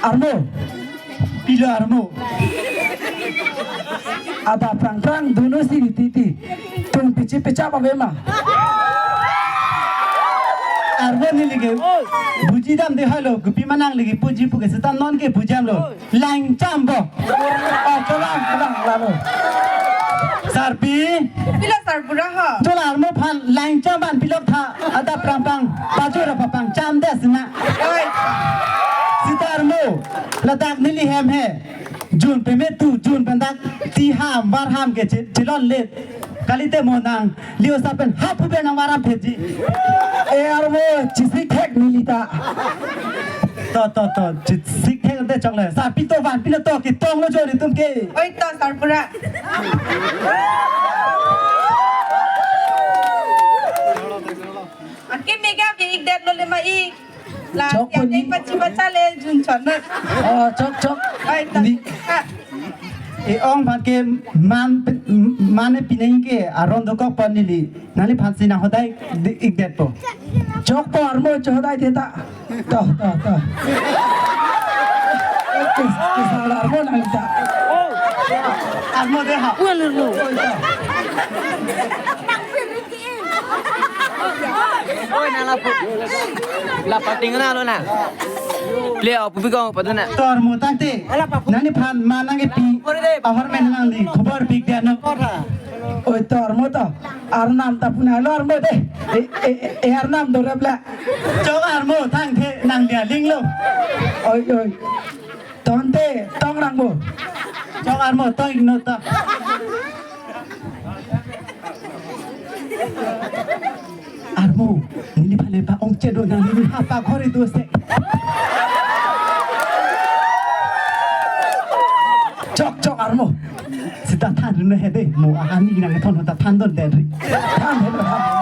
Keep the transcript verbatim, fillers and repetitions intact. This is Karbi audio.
Armo. Pilo armo. Adap prang prang dono si titi. Tung pichi picha pa bema. Armo neli ke buji dam de halo, kopi ma nangli ke puji pu ke seta non ke bujam lo. Lang cham bo. Oh, cholang, cholang, lalo. Sarpi. Pilo sarbura ho. Chola armo aphan lang cham ban pilok tha. Adap prang prang. Pajor apa pang cham de sina. Oi. Seta armo. Ladak neli hem he. Jun peme tu, jun pendak ti ham, var ham ke che-, chelon le. Kalite mo nangli osa pen hap pu pen nang varam pheji. E armo, chisik thek neli ta. To, to, to, chisik thek te chokle. Sarpi to van pilo to, ketong lo jo netum ke. Oi to, sarbura. Anke mega ke ik det lo le ma ik. La, chok ya pon dei ni. Pachi pacha le jun chon na. Oh, chok, chok. Ai, ta. Ni. Ah. E-ong aphan ke man pe-, man e pineng ke aron dokok pon neli. Nangliphan si nang hodai de-, ik det po. Chok po armo cho hodai de ta. To, to, to. Kis, kis armo nang ta. Armo de ha. Oi, nang lapu. Lapu ting na lo na. Ple au pupi kong padu na. To armo tangte. Nangliphan ma nang epi. Ahor men nangli khobor pik dia no. Oi to armo to. Arnam ta puna lo armo de. E, e, e, e arnam do rap la. Chok armo tangte nang dia ling lo. Oi, oi. Tangte tong rang bo. Chok armo tong ik no ta. Armo, neli pale pa ong chedo na neli hapa khori do se. Chok, chok armo. Sita than rune hede, mo ani nang thon ta than don den ri. Than don.